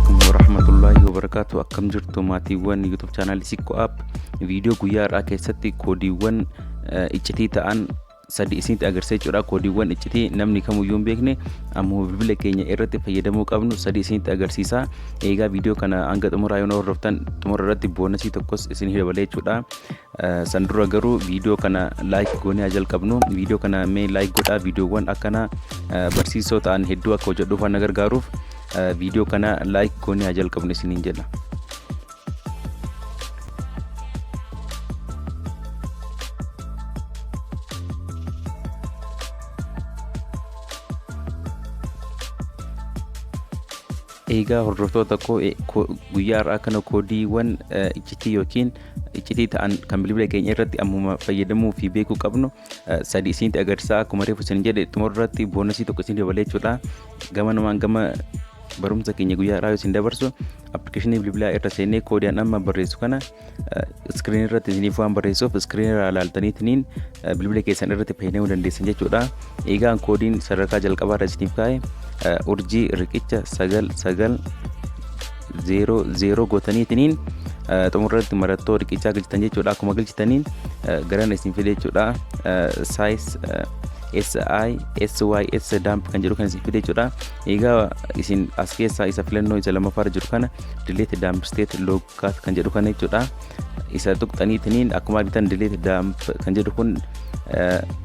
Alaikum warahmatullahi wabarakatuh. Akkam jirtu maatiiwwan YouTube chaanaalii Sikkoo App? Viidiyoo guyyaa har'aa keessatti koodiiwwan iccitii ta'an sadi isinitti agarsiisa jechuudha. Koodiiwwan iccitii namni kamuyyuu hin beekne ammoo bilbila keenya irratti fayyadamuu qabnu sadi isinitti agarsiisa. Eegaa viidiyoo kana hanga xumuraa yoo hordoftan, xumura irratti bonusii tokkos isinii dabalee jechuudha. San dura garuu viidiyoo kana like goonee haa jalqabnu. Viidiyoo kana mee like godhaa. Viidiyoowwan akkana barsiisoo ta'an hedduu akka hojjedhuuf waan na gargaaruuf, viidiyoo kana like goonee haa jalqabnu isiniin jedha. Egaa hordoftoota koo, guyyaa har'aa kana koodiiwwan iccitii yookiin iccitii ta'an kan bilbila keenya irratti ammuma fayyadamuu fi beekuu qabnu sadi isinitti agarsiisa. Akkuma reefu isin jedhe, xumura irratti bonusii tokko isin dabalee jechuudha. Gama gama barumsa keenya guyyaa har'aa isin dabarsu, appilikeeshinii bilbilaa irra seenee koodii amma barreessu kana screen irratti isiniif waan barreessuuf, screen irraa ilaaltaniitiin bilbila keessan irratti fayyadamuu dandeessan jechuudha. Egaa koodiin sadarkaa jalqabaa irra isiniif kaa'e, urjii riqicha 9900 gootaniitiin xumura irratti mallattoo riqichaa galchitan jechuudha. Akkuma galchitaniin garana isin fide jechuudha. Size SI SYS dump kan jedhu kan isin fide jechuudha. Egaa isin as keessaa isa filannoo isa lammaffaa irra jiru kana, delete dump state logcat kan jedhu kana jechuudha. Isa tuqxaniitiin akkuma argitan delete dump kan jedhu kun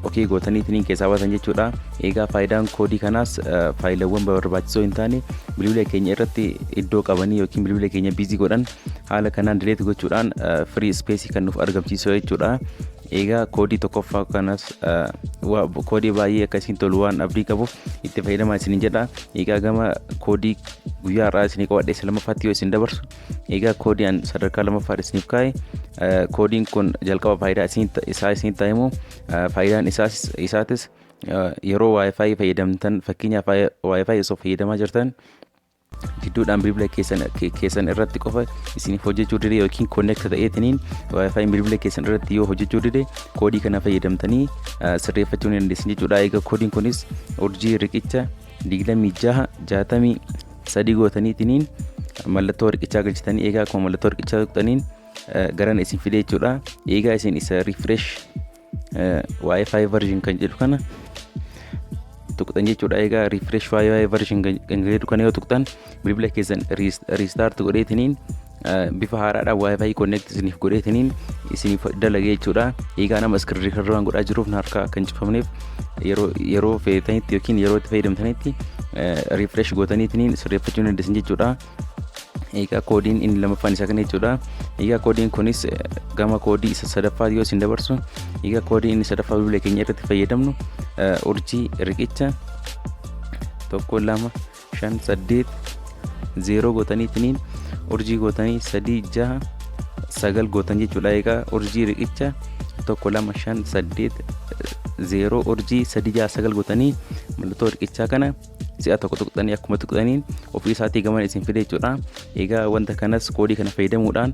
okay gootaniitiin keessaa baasan jechuudha. Egaa faayidaan koodii kanaas faayilawwan barbaachisoo hin taane bilbila keenya irratti iddoo qabanii yookiin bilbila keenya busy godhan haala kanaan delete gochuudhaan free space kan nuuf argamsiisu jechuudha. Egaa koodii tokkoffaa kanas koodii baay'ee akka isin tolu waan abdii qabuuf itti fayyadamaa isinin jedha. Egaa gama koodii guyyaa har'aa isinii qabadhe isa lammaffaatti yoo isin dabarsu, egaa koodii an sadarkaa lammaffaa isiniif kaa'e, koodiin kun jalqaba faayidaa isaa isin ta'imu, faayidaan isaatis yeroo WiFi fayyadamtan, fakkeenyaaf WiFi osoo fayyadamaa jirtan gidduudhaan bilbila keessan irratti qofa isiniif hojjechuu dide yookiin connect ta'eetiniin WiFi bilbila keessan irratti yoo hojjechuu dide, koodii kana fayyadamtanii sirreeffachuu ni dandeessan jechuudha. Egaa koodiin kunis urjii riqicha 2663 gootaniitiniin mallattoo riqichaa galchitanii, egaa akkuma mallattoo riqichaa tuqxaniin garana isin fide jechuudha. Egaa isin isa refresh WiFi version kan jedhu kana tuqxan jechuudha. Egaa refresh WiFi version kan jedhu kana yoo tuqxan, bilbila keessan restart godheetiniin bifa haaraadhaan WiFi connect isiniif godheetiniin isiniif dalagee jechuudha. Egaa nama screen recorder waan godhaa jiruuf na harkaa akka hin cufamneef, yeroo feetanitti yookiin yeroo itti fayyadamtanitti refresh gootaniitiniin sirreeffachuu ni dandeessan jechuudha. Egaa koodiin inni lammaffaan isa kana jechuudha. Egaa koodiin kunis gama koodii isa sadaffaa yoo isin dabarsu, egaa koodiin inni sadaffaa bilbila keenya irratti fayyadamnu urjii riqicha 1 2 5 8 0 gootaniitiniin urjii gootanii 3 6 9 gootan jechuudha. Egaa urjii riqicha 1 2 5 8 0 urjii 3 6 9 gootanii mallattoo riqichaa kana si'a tokko tuqxanii, akkuma tuqxaniin ofii isaatii gaman isin fide jechuudha. Egaa wanta kanas koodii kana fayyadamuudhaan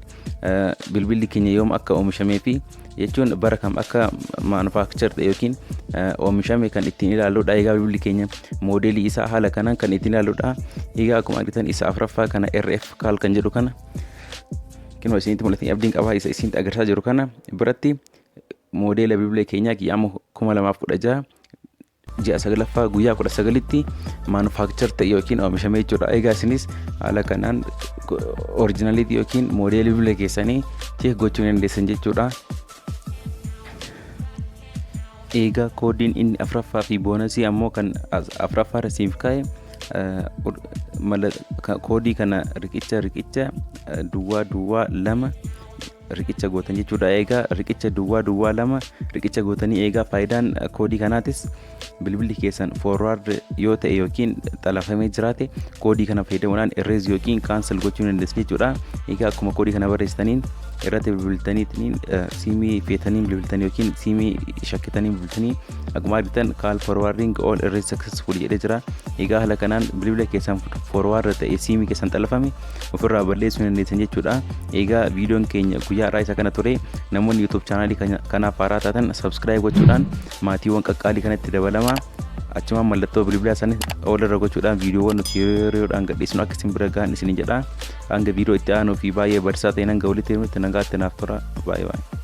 bilbilli keenya yoom akka oomishamee fi jechuun bara kam akka manufacture ta'e yookiin oomishame kan ittiin ilaalludha. Egaa bilbilli keenya moodeelii isaa haala kanaan kan ittiin ilaalludha. Egaa akkuma argitan isa afuraffaa kana, RF call kan jedhu kana, kinoo isinitti mul'atanii abdiin qabaa, isa isinitti agarsiisaa jiru kana biratti moodeela bilbila keenyaa kiyyaama 2016 ji'a saglaffaa guyyaa 19tti manufacture ta'e yookiin oomishame jechuudha. Egaa isinis haala kanaan originality yookiin moodeelii bilbila keessanii check gochuu ni dandeessan jechuudha. Egaa koodiin inni afuraffaa fi bonusii ammoo kan afuraffaa irra siif kaa'e, koodii kana riqicha riqicha duwwaa duwwaa lama riqicha gootan jechuudha. Egaa riqicha duwwaa duwwaa lama riqicha gootanii, egaa faayidaan koodii kanaatis bilbilli keessan forward yoo ta'e yookiin xalafamee jiraate, koodii kana fayyadamuudhaan erase yookiin cancel gochuu ni dandeessu jechuudha. Egaa akkuma koodii kana barreessitaniin irratti bilbiltaniitiin, siimii feetaniin bilbiltanii yookiin siimii shakkitanii bilbiltanii, akkuma argitan "call forwarding all erase successful" jedhee jira. Egaa haala kanaan bilbila keessan forward ta'e, siimii keessan xalafame ofirraa balleessuu ni dandeessan jechuudha. Egaa viidiyoon keenya guyyaa har'aa isa kana ture. Namoonni YouTube chaanaalii kanaaf haaraa taatan subscribe gochuudhaan maatiiwwan qaqqaalii kanatti dabalamaa. Achumaan mallattoo bilbilaa isaanii ol irra gochuudhaan viidiyoowwan nuti yeroo yeroodhaan gadhiisnu akka isin bira gahan isin jedha. Hanga viidiyoo itti aanuu fi baay'ee barsiisaa ta'een hanga walitti himutti nagaatti naaf tura. Baay'ee baay'ee.